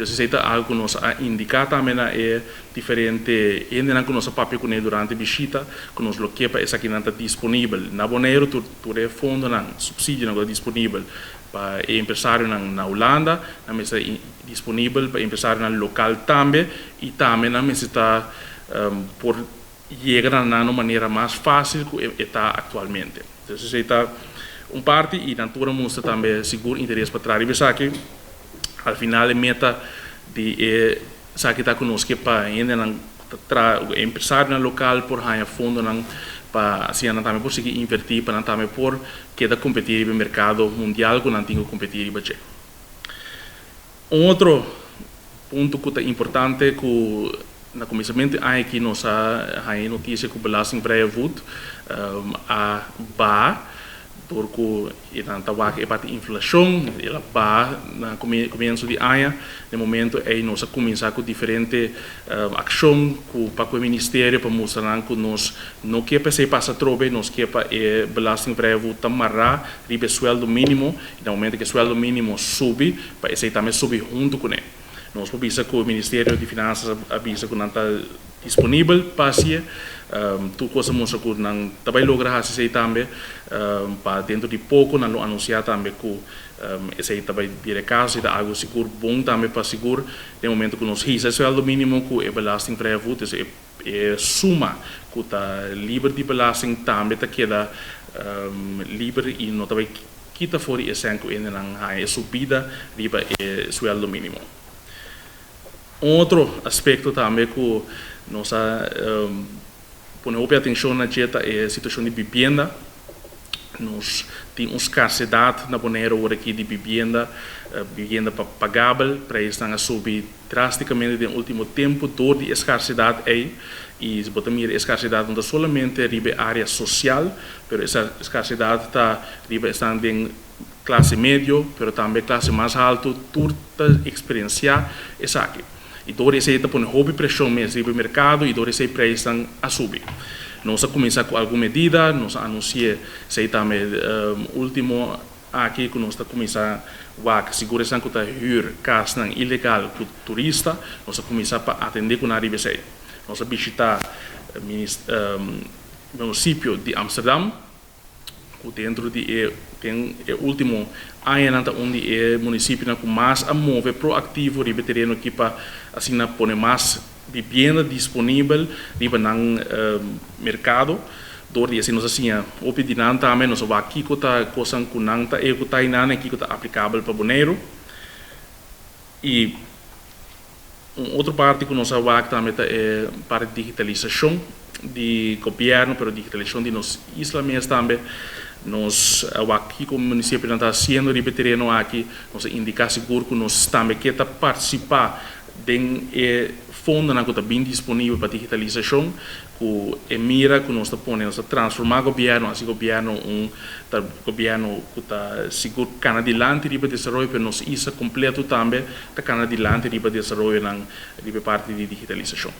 Dus esei ta algu ku nos a indiká tambe na e diferente hendenan ku nos a papia kuné durante bishita, ku nos lo ke pa esakinan ta disponibel na Boneiru, tur tur e fondonan, supsidionan ku ta disponibel pa e empresarionan na Hulanda, nan mester disponibel pa e empresarionan lokal tambe i tambe nan mester ta por yega na nan un manera mas fásil ku e ta aktualmente. Dus esei ta un parti i nan tur a mustra tambe sigur interes pa traha riba esaki. Al final e meta di e esaki ta ku nos ke pa hendenan ku ta traha, e empresarionan lokal por haña fondonan pa asina nan tambe por sigui invertí, pa nan tambe por keda kompetí riba e merkado mundial ku nan tin ku kompetí riba dje. Un otro punto ku ta importante ku na kuminsamentu di aña aki nos a haña e notisia ku belastingvrije voet a baha dor ku e nan ta wak e parti inflashon, el a baha na komienso di aña. Den momento ei nos a kuminsá ku diferente akshon ku pa ku e ministerio pa mustra nan ku nos no ke pa esei pasa atrobe, nos ke pa e belastingvrije voet ta mará riba e suèldo mínimo i na momento ku e suèldo mínimo subi pa esei tambe subi huntu kuné. Nos por bisa ku Ministerio di Finansas a bisa ku nan ta disponibel pa hasié. Tur kos a mustra ku nan ta bai logra hasi esei tambe. Pa dentro di poko nan lo anunsiá tambe ku esei ta bai bira e kaso. Esei ta algu sigur bon tambe pa sigur den momento ku nos hisa e suèldo mínimo ku e belastingvrije voet, dus e suma ku ta liber di belasting tambe ta keda liber i no ta bai kita for di e sèn ku hendenan haña e subida riba e suèldo mínimo. Un otro aspekto tambe ku nos a pone hopi atenshon na dje ta e situashon di bibienda. Nos tin un skarsedat na Boneiru awor aki di bibienda, bibienda pa pagabel. Preisnan a subi drástikamente den último tempu dor di e skarsedat ei. I bo ta mira e skarsedat no ta solamente riba e área sosial, pero e skarsedat ta riba esnan den klase medio, pero tambe klase mas haltu, tur ta eksperensiá esaki. I dor esei ta pone hopi preshon mes riba e merkado i dor esei preisnan a subi. Nos a kuminsá ku algun medida, nos a anunsi'é esei tambe último aki ku nos ta kuminsá wak sigur esnan ku ta hür kasnan ilegal ku turista, nos a kuminsá pa atendé ku nan riba esei. Nos a bishitá munisipio di Amsterdam. Ku dentro di e den e último añanan ta un di e munisipionan ku mas a move proaktivo riba e tereno aki pa asina pone mas bibienda disponibel riba nan merkado. Dor di esei nos a siña hopi di nan tambe, nos a wak kiko ta kosnan ku nan ta ehekutá einan i kiko ta aplikabel pa Boneiru. I un otro parti ku nos a wak tambe ta e parti di digitalisashon di gobièrnu, pero digitalisashon di nos isla mes tambe. Nos a wak kiko munisipionan ta hasiendo riba e tereno aki. Nos a indiká sigur ku nos tambe ke ta partisipá den e fondonan ku ta bin disponibel pa digitalisashon. Ku e mira ku nos ta pone, nos ta transformá gobièrnu, hasi gobièrnu un ta gobièrnu ku ta sigur kana dilanti riba desaroyo, pero nos isla kompleto tambe ta kana dilanti riba desaroyonan riba e parti di digitalisashon.